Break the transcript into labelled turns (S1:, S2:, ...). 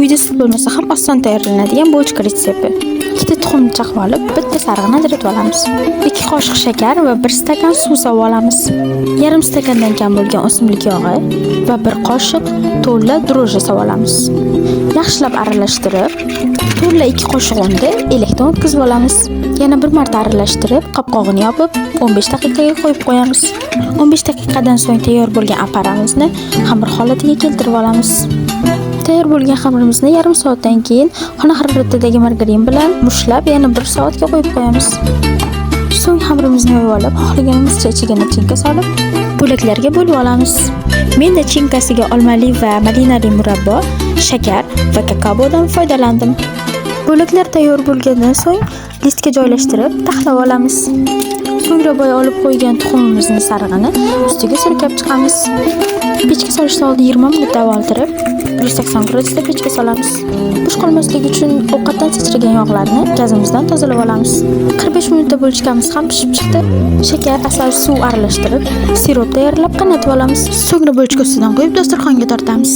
S1: Uyda sut bo'lmasa ham oson tayyorlanadigan булочка retsepti. Ikkita tuxumni chaqib olib, bitta sarig'ini ajratib olamiz. 2 qoshiq shakar va 1 stakan suv solib olamiz. Yarim stakandan kam bo'lgan o'simlik yog'i va 1 qoshiq to'la дрожжи solib olamiz. Yaxshilab aralashtirib, to'la 2 qoshiq unni elakdan o'tkazib olamiz. Yana bir marta aralashtirib, qopqog'ini yopib, 15 daqiqaga qo'yib qo'yamiz. 15 daqiqadan so'ng tayyor bo'lgan aparamizni xamir holatiga keltirib olamiz. Tayyor bo'lgan xamirimizni yarim soatdan keyin xona haroratidagi margarin bilan mushlab, yana 1 soatga qo'yib qo'yamiz. So'ng xamirimizni yoyib olib, xohlaganimizcha ichiga nachinka solib, bo'laklarga bo'lib olamiz. Men nachinkasiga olmali va malinali murabbo, shakar va kakaodan foydalandim. Bo'laklar tayyor bo'lgandan so'ng listga joylashtirib, taxlab olamiz. So'ngra boya olib qo'ygan tuxumimizni sarig'ini ustiga surkab chiqamiz. Pechga solishdan oldin 20 minut davoltirib, 180 gradusda pechga solamiz. Bo'sh qolmasligi uchun ovqatdan sachragan yog'larni gazimizdan tozalab olamiz. 45 minutda булочка miz ham pishib chiqdi. Shakar, asal, suv aralashtirib, sirop tayyorlab qaynatib olamiz. So'ngra булочка ustidan qo'yib dasturxonga tortamiz.